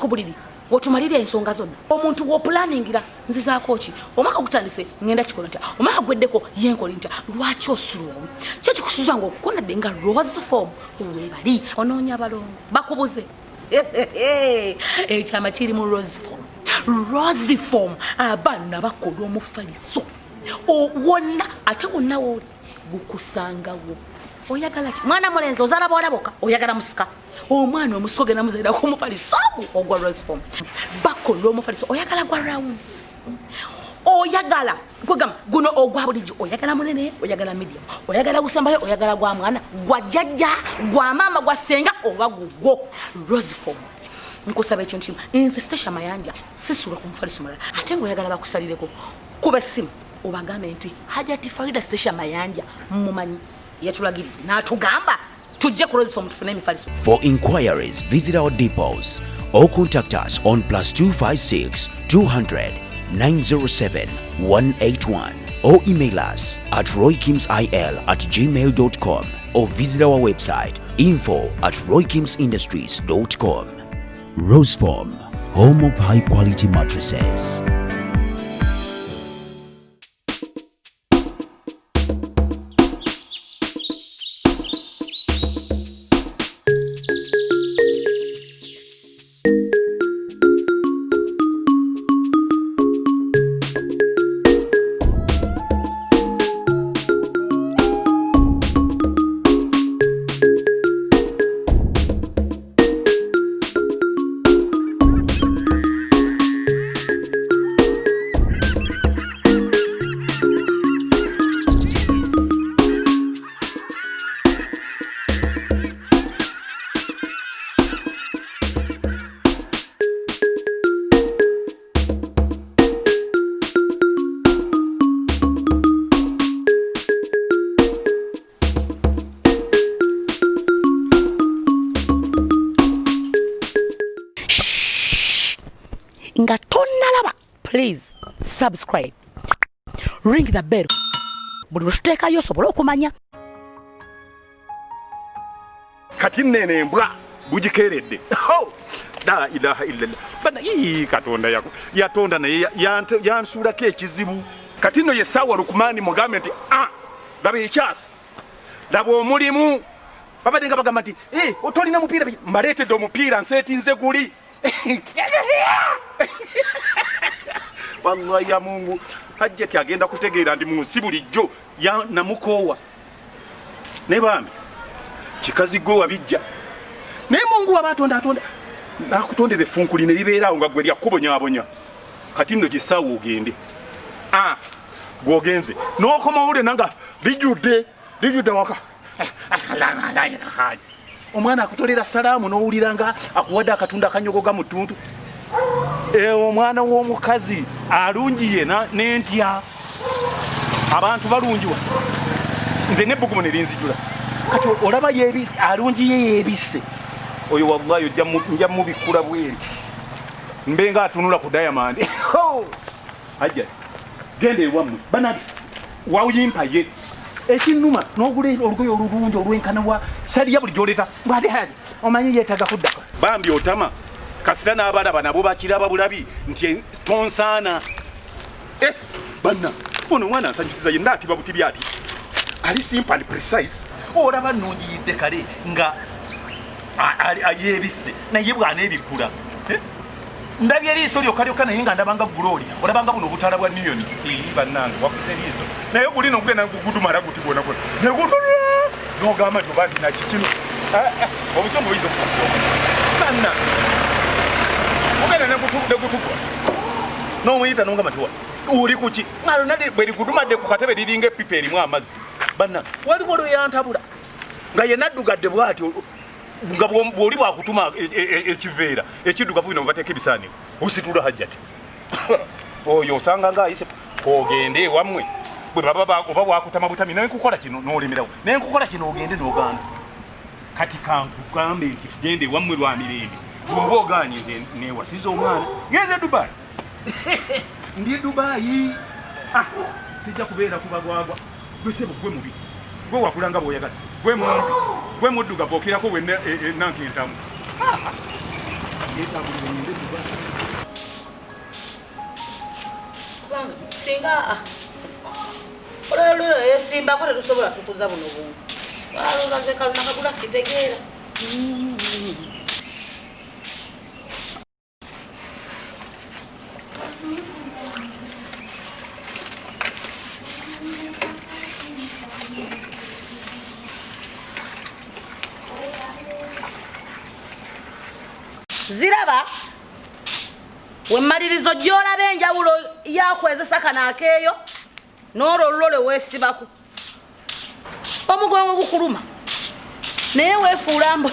Kati ku buliri wetumalira ensonga zonna, omuntu wopulaningira nzizaako ki, omwaka gutandise ngenda kikola ntya, omwaka gweddeko yenkola ntya. Lwaki osula obubi? Kyo kikusuza nga okukonadde nga Rose Form webali onoonya abalongo bakubuze. Ekyama kiri mu Rose Form. Rose Form abaana bakola omufaliso wonna, ate wonna wooli gukusangawo. Oyagala ki? Mwana mulenzi ozaala bawala bokka, oyagala musika? Omwana omusika ogenda muzaira ku mufaliso ogwa Rose Form. Bakola omufaliso, oyagala gwa round, oyagala kwegamba guno ogwa bulijjo, oyagala munene, oyagala medium, oyagala gusembayo, oyagala gwa mwana, gwa jjajja, gwa maama, gwa ssenga oba gugwo. Rose Form, nkusaba ekintu kimu. Nze Stasha Mayanja sisula ku mufaliso mulala. Ate ngaoyagala bakusalireko, kuba essimu obagambe nti Hajati Farida Stasha Mayanja mumanyi yatulagirire n'atugamba tujje ku Rose Form tufune emifaliso. For inquiries, visit our depots or contact us on +256 200 907 181 or email us at roykimsil@gmail.com or visit our website info@roykimsindustries.com. Roseform, home of high quality mattresses. Nga tonnalaba, please subscribe, ring the bell, buli lwe tuteekayo osobole okumanya. Kati nene embwa bugikeredde. La ilaha illallah. Bana ii, Katonda yatonda naye yansuulako ekizibu. Kati nno ye ssaawa Lukumaani mugambe nti a laba ekyasi, laba omulimu. Babadde nga bagamba nti tolina mupiira, mbaleetedde omupiira, nseetinze guli. Wallahi ya Mungu, Hajjati agenda kutegeera ndi mu nsi bulijjo namukoowa. Naye bambi kikazi gwe wabijja, naye Mungu waba atonda atonda nakutondera effunkuli ne libeeraawo nga gwe lyakubonyabonya. Kati nno gyessaawa ogende gwogenze n'okomawo lyonna nga lijjudde lijjudde waka. Omwana akutolera salaamu n'owulira nga akuwadde akatunda akanyogoga mu ttuntu. Omwana w'omukazi alungiye n'entya, abantu balungiwa, nze nebbugumu ne linzijula. Kati olaba alungiye yeebisse oyo, wallahi nja mubikkula bwenti mbe nga atunula ku diamond. Hajja genda ewammwe banabi wawuyimpaye ekinnuma n'ogula olugoye olulungi olwenkanawa saliya buli gyoleta mbwate haji omanyi yeetaaga kuddako. Bambi otama kasita n'abalaba nabo bakiraba bulabi nti tonsaana. Banna ono omwana ansanyusiza yenna atiba butibi ati ali simple and precise. Olaba nnungiyidde kale nga yeebisse naye bw'aneebikkula. Ndabye eriiso lyokka lyokka naye nga ndabanga gulooli, olabanga buno obutaala bwa niyoni. Bannange wakuze eriiso naye guli nokugenda gudumala guti gwona gwona negutula nogamba nti oba ndina kikino obusungu buyinza okubanna ogenda negutugwa nomuyita nogamba nti oli kuki nga bwe ligudumadde ku katebe liringa epipa erimu amazzi. Banna waliwo lweyantabula nga yenna addugadde bw'atyo nga bw'oli bwakutuma ekiveera ekiddugavu bino bateeka ebisaaniko ositula Hajjati oyo osanga nga ayise ogende ewammwe bwe baba oba bwakutama butami naye nkukola kino n'olemerawo naye nkukola kino ogende n'ogaana. Kati kankugambe nti genda ewammwe lwa mirembe, bw'oba ogaanye nze neewasiza omwana ngenze Dubai, ndi Dubai, sijja kubeera kubagwagwa. Gwe sebo gwe mubi, gwe wakula nga bw'oyagala, gwe mumpi, gwe muddugavu okirako wenna enanka entamu. Kandyetambulire ngende Dubai. Kubanga singa olwolwo yesimbako tetusobola tukuza buno buntu. Alulaze kaluna kagula sitegeera. Ziraba wemmalirizo gy'olaba enjawulo yakwezesa kano akeeyo n'olwo olulwo lwe weesibako omugongo gukuluma naye weefuula mbu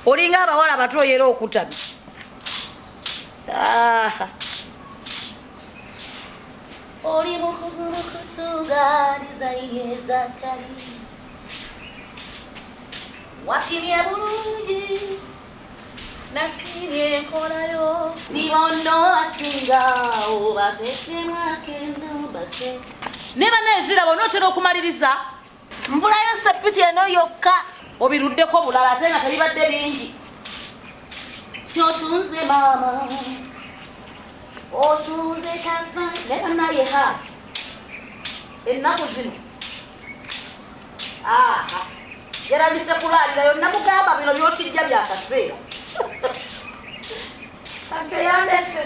olinga abawala bato yera okutamye. Oli mukuguru kutunga dizayini ezakali wakimye bulungi nasiimye enkolayo sibono asinga obateesemu akendo base naye banaye ziraba onootera okumaliriza mbulayo seppiti eno yokka obiruddeko bulala ate nga tebibadde bingi kyotunze maama otunze kava naye banaye ha ennaku zino aha yarandise kulaalirayo namugamba bino byokijja byakaseera kanteyandese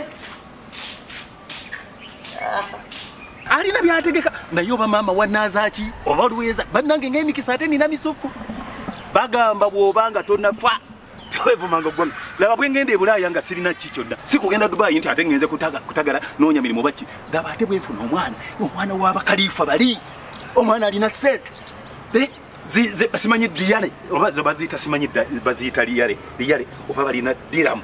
alina byategeka naye oba maama wanaazaaki oba lweza bannange ngaemikisa ate nina misufu bagamba bw'oba nga tonafa tewevumanga ggwanga laba bwe ngenda e bulaaya nga sirina ki kyonna si kugenda dubayi nti ate ngenze kutagala noonya mirimu oba ki laba ate bwenfuna omwana omwana w'abakaliifa bali omwana alina sente simanyi diyale oba baziyita simanyi baziyita liyale liyale oba balina diramu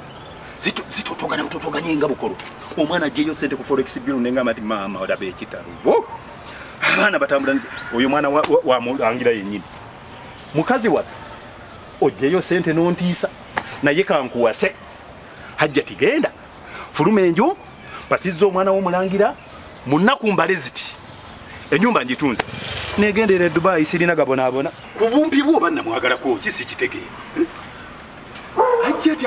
zitotogana butotoganye nga bukolo omwana ajeyo sente ku forex bureau nengamba nti maama olaba ekitalo abaana batambula oyo mwana wamulangira yennyini mukazi wattu ojjeyo sente nontiisa naye kankuwase hajja tigenda fuluma enju pasizza omwana womulangira munaku mbale ziti enyumba ngitunze negendera e Dubai sirina gabonaabona ku bumpi bwo oba namwagalako ki sikitegeera hajjati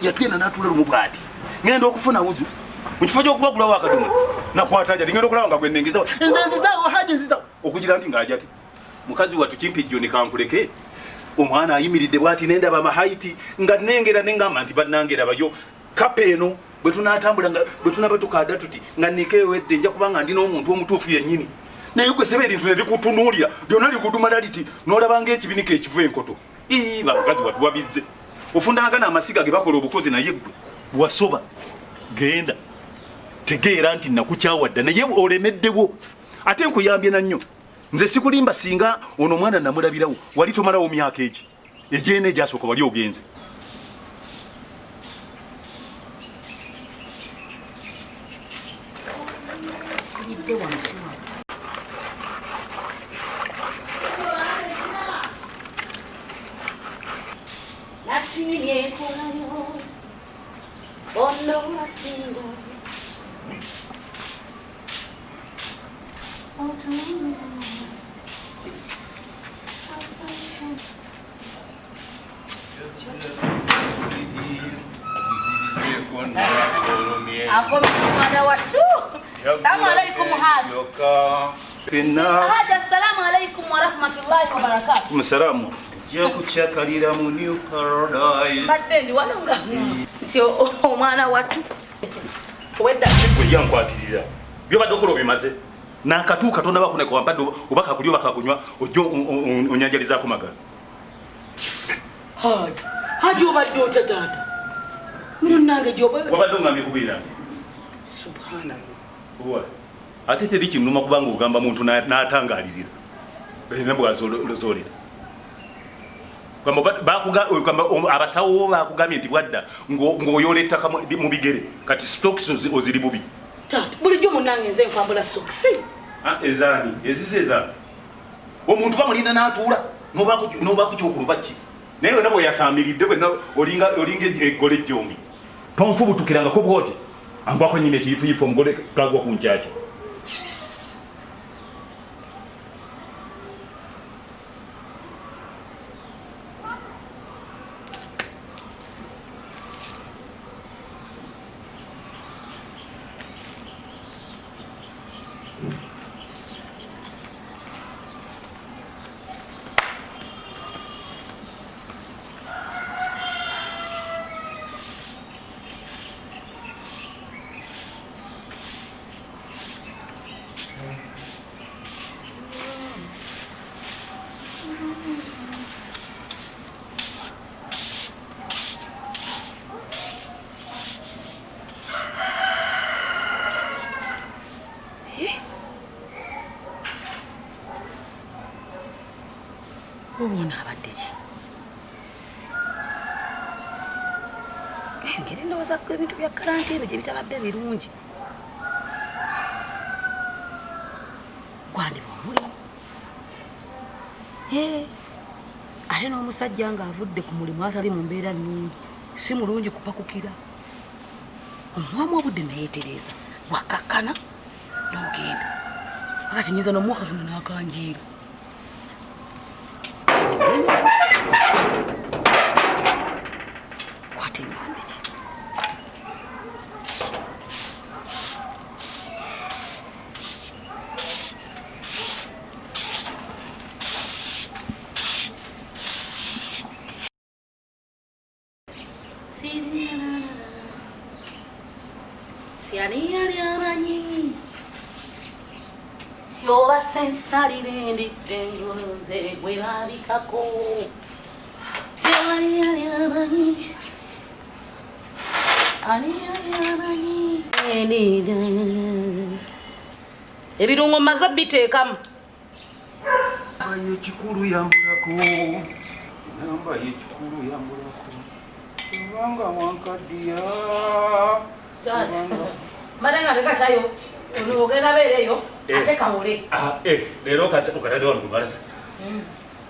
yatugenda n'atuula lumu bwati ngenda okufuna wuzu mu kifo ky'okubagulawo akadomola nakwata hajjati ngenda okulaba nga gwe nengezawo nze nzizaawo haji nzizaawo okugira nti nga hajjati mukazi wattu kimpijjo ne kankuleke omwana ayimiridde bwati nendaba amahaiti nga nengera nengamba nti bannange rabayo kapa eno bwe tunaatambula nga bwe tunaba tukaada tuti nga nika ewedde nja kuba nga ndi n'omuntu omutuufu yennyini naye gwe seba erintu ne likutunuulira lyonna likudumala liti n'olaba ng'ekibinika ekiva enkoto ii bakazi watu wabizze ofundanga n'amasiga ge bakola obukozi naye gwe wasoba genda tegeera nti nakukyawa dda naye olemeddewo ate nkuyambye na nnyo nze sikulimba singa ono omwana namulabirawo wali tomalawo myaka egi egyena egyasooka wali ogenze siridde wansi wano nasiimye enkolayo ono asinga Mwana wattu. Salamu alaikum Haji. Haji, assalamu alaikum wa rahmatullahi wa barakatuh. Musalamu. Nja kukyakalira mu New Paradise. Mbadde ndi wano nga nti omwana wattu. Wedda. Gwe yankwatirira. Byobadde okola obimaze. Nakatuuka tonaba kuneka wampadde oba kakulya oba kakunywa ojja onyanjalizaako magala. Haji, Haji obadde otya taata? Munnange gy'oba wabadde ongambye kubeera. Subhanallah. Owa. Ate teri kinnuma kubanga ogamba muntu n'atangaalirira. Era bw'azoolera. Abasawo bakugambye nti bwadda ng'oyoola ettaka mu bigere kati stokisi oziri bubi. Taata, bulijjo munnange nze nkwambula sokisi. Ezaani? Ezize ezaani? Omuntu bamulinda n'atuula n'obaako kyokuluba ki? Naye wena bw'oyasaamiridde wena olinga eggole ejjombi. Tonfubutukirangako bw'oti angwako nnyini ekiyifuyifu omugole kagwa ku nkyakya. Oba ono abadde ki? Engeri ndowooza ko ebintu bya karantiini gye bitabadde birungi. Gwandiba omulimu. Ate n'omusajja ng'avudde ku mulimu atali mu mbeera nnungi, si mulungi kupakukira. Omuwamu obudde neyeetereeza, bwakkakkana n'ogenda. Akati nyinza n'omuwa katono n'akanjiira. Kwata engambe ki? Siani yali amanyi kyoba sensalire ndidde nze gwe babikako. Siani yali amanyi ani yali amanyi ebirungo mmaze biteekamu. Ekikulu yambulako namba yekikulu yambulako kubanga wankaddiya. Mbadde nga tekakyayo ogenda beereyo ate kawole. Leero okatadde wano ku balaza.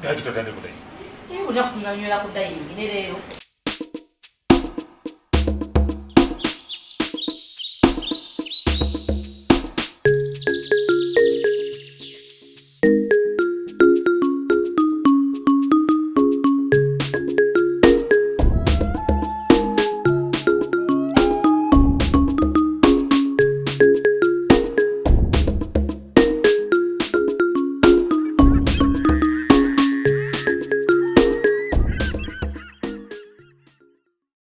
Lwaki totadde ku dayiningi? Olunaku tunanywera ku dayiningi ne leero.